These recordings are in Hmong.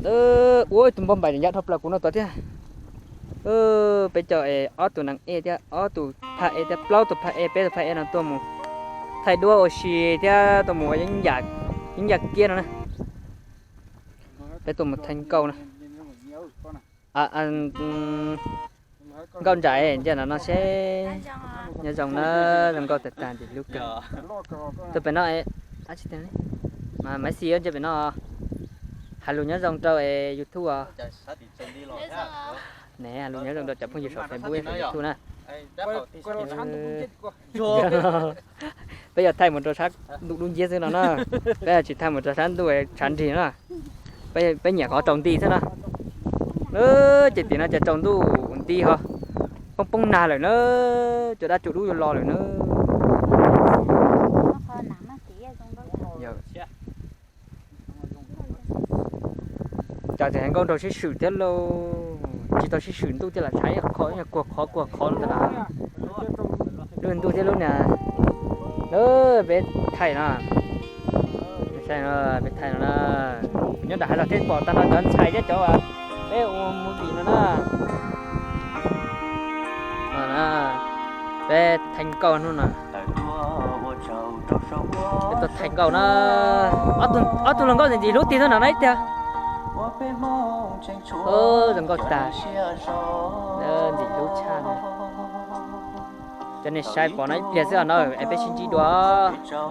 Ua ib tug npauj npaim ncaj dhau plaws kuv no tuaj thiab. Peb coj es ob tug nees ej thiab ob tug phaj ej thiab plaub tug phaj ej peb tug phaj ej no tuaj mus thaij duab ua si thiab tuaj mus ua yeeb yam kiab no na. Peb tuaj mus thaij nkauj na. Nkauj Nraim, ntsia no no seb. Nyob zoo na, zoo nkauj tag tag ntxim hlub kawg. Tuaj pem no, Maiv Xis ntsia pem no. Hais lus nyob zoo rau YouTube os. Ne, hais lus nyob zoo rau cov phooj ywg saum Facebook saum YouTube na. Peb yuav thaij mus rau sab ntuj dub nciab xwb no na. Peb tsis thaij mus rau sab ntuj tshav nrig no. Peb nyiam qhov tsaus nti xwb na. Ces tim no ces tsaus ntuj nti ho poob poob nag lawm na. Cov dab tsuas dub yuav los lawm na. Cas tseem hais nkauj nraug sib swm thiab lauj. Tsis tau sib swm ntuj thiab los tshaib qhov kuag qhov kuag qhov ntawd na. Lub ntuj thiab lub niag, peb thaij no, peb thaij no na. Kuv nyob nram hav zog thiab pom tag nrho cov ntxhais thiab cov peb ua movie no na. Peb thaij nkauj hnub no. Peb tuaj thaij nkauj na. Ob tug hluas nkauj ntxim hlub tiag xwb no na ib tiag. Zoo nkauj tag. Ntxim hlub tshaj na. Cov nej saib pom no ib pliag xwb no es peb sib ntsib dua.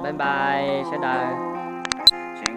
Bye bye sawv daws.